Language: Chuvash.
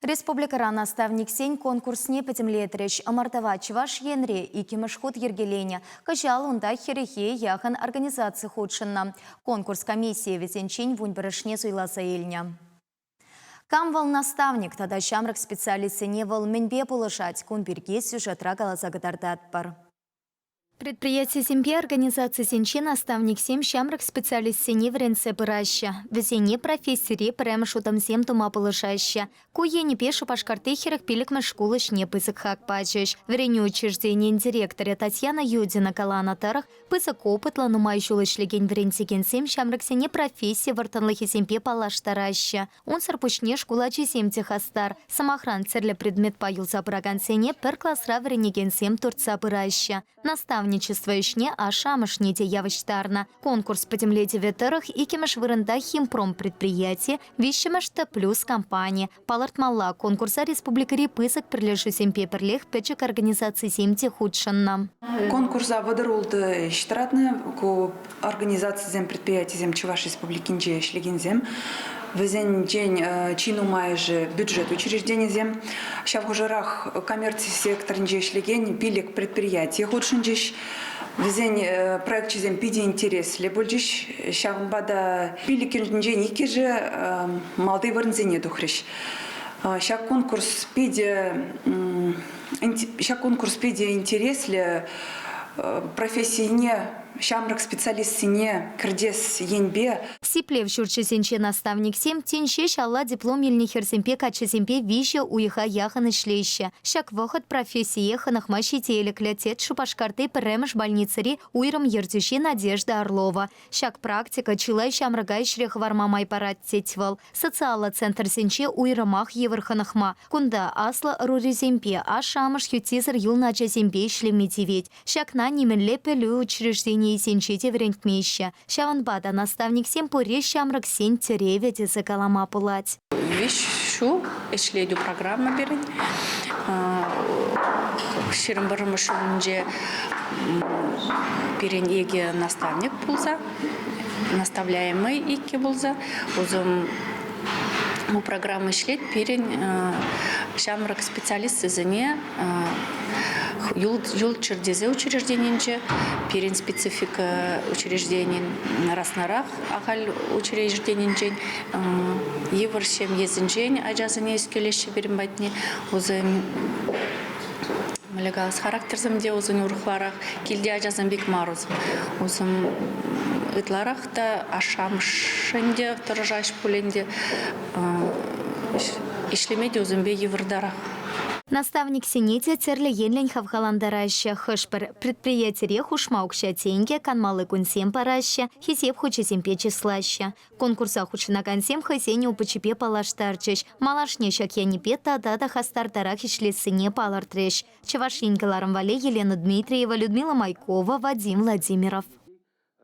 Республикӑра наставниксен конкурсне пӗтӗмлетрӗҫ. Ӑмӑртӑва Чӑваш Енре иккӗмӗш хут йӗркеленӗ. Кӑҫал унта хӗрӗхе яхӑн организаци хутшӑннӑ. Конкурс комиссийӗ вӗсенчен вунпӗрӗшне суйласа илнӗ. Кам вӑл наставник тата ҫамрӑк специалистсене вӑл мӗнпе пулӑшать? Кун пирки сюжетра каласа кӑтартатпӑр. Предприятисемпе организацисенчи наставниксем ҫамрӑк специалистсене вӗрентсе пыраҫҫӗ. Вӗсене профессире пӗрремӗш утӑмсем тума пулӑшаҫҫӗ. Ку енӗпе Шупашкарти 45-мӗш шкул ӗҫне пысӑк хак пачӗҫ. Вӗренӳ учрежденийӗн директорӗ Татьяна Юдина каланӑ тӑрӑх, пысӑк опытлӑ нумай ҫул ӗҫлекен вӗрентекенсем ҫамрӑксене професси вӑрттӑнлӑхӗсемпе паллаштараҫҫӗ. Унсӑр пуҫне шкул ачисем те хастар. Сӑмахран, тӗрлӗ предметпа юлса пыракансене пӗр класра вӗренекенсем туртса пыраҫҫӗ. Наставничество ӗҫне ашшӗ-амӑшне те явӑҫтарнӑ. Конкурс пӗтӗмлетӗвӗ тӑрӑх иккӗмӗш вырӑнта Химпром предприяти, виҫҫӗмӗш Т плюс компани. Палӑртмалла, конкурса республикӑри пысӑк пӗрлешӳсемпе пӗрлех пӗчӗк организацисем те хутшӑннӑ. Конкурса 36 ӗҫ тӑратнӑ. Ку организацисем, предприятисем Чӑваш Республикинче ӗҫлекенсем. Вӗсенчен чи нумайӑшӗ бюджет учрежденийӗсем. Ҫав хушӑрах коммерци секторӗнче ӗҫлекен пилӗк предприяти хутшӑнчӗҫ. Вӗсен проекчӗсем питӗ интереслӗ пулчӗҫ. Ҫавӑнпа та пилӗккӗнчен иккӗшӗ малти вырӑнсене тухрӗҫ. Ҫак конкурс питӗ ҫак конкурс питӗ интереслӗ профессине ҫамрӑк специалистсене кӗртес енпе. Сиплев ҫурчӗсенче наставниксем тин ҫеҫ алла диплом илнӗ хӗрсемпе каччӑсемпе виҫӗ уйӑха яхӑн ӗҫлеҫҫӗ. Ҫак вӑхӑт профессие хӑнӑхма ҫителӗклӗ, тет Шупашкарти пӗрремӗш больницӑри уйрӑм ертӳҫи Надежда Орлова. Ҫак практика чылай ҫамрӑка ӗҫре хӑварма май парать, тет вӑл. Социаллӑ центрсенче уйрӑмах йывӑр хӑнӑхма. Кунта аслӑ ӑрурисемпе, ашшӗ-амӑш хӳттисӗр юлнӑ ачасемпе ӗҫлеме тивет. Ҫакна нимӗнле пӗлӳ учрежденийӗсенче те вӗрентмеҫҫӗ. Ҫавӑнпа та наставниксем пурри ҫамрӑксен тӗревӗ тесе калама пулать. Виҫ ҫул ӗҫлетӳ программа пирӗн. 21-мӗш ҫулӗнче пирӗн икӗ наставник пулса, наставляемый иккӗ пулса, усӑм программа ӗҫлет пирӗн ҫамрӑк специалистсене юлччӑр тесе учрежденинче пирӗн специфика учрежденин раснарах ахаль учрежденинчен йывӑр ҫемьесенчен ачасене ӳскелеҫҫӗ пирӗн патне. Вӗсем мӗнле калас, характерсем те вӗсен урӑхларах. Килте ачасем пек мар вӗсем. Вӗсем ытларах та ашшӗ-амӑшӗн те тӑрӑшаҫ пуль ӗнтӗ. Ӗҫлеме те вӗсемпе йывӑртарах. Наставниксене те тӗрлӗ енлӗн хавхалантараҫҫӗ. Хӑш-пӗр предприятире хушма укҫа-тенкӗ, канмалли кунсем параҫҫӗ, хисеп хучӗсемпе чыслаҫҫӗ. Конкурса хутшӑнакансем хӑйсен опычӗпе паллаштарчӗҫ, малашне ҫак енӗпе тата та хастартарах ӗҫлессине палӑртрӗҫ. Чӑваш Ен кӑларӑм валли Елена Дмитриева, Людмила Майкова, Вадим Владимиров.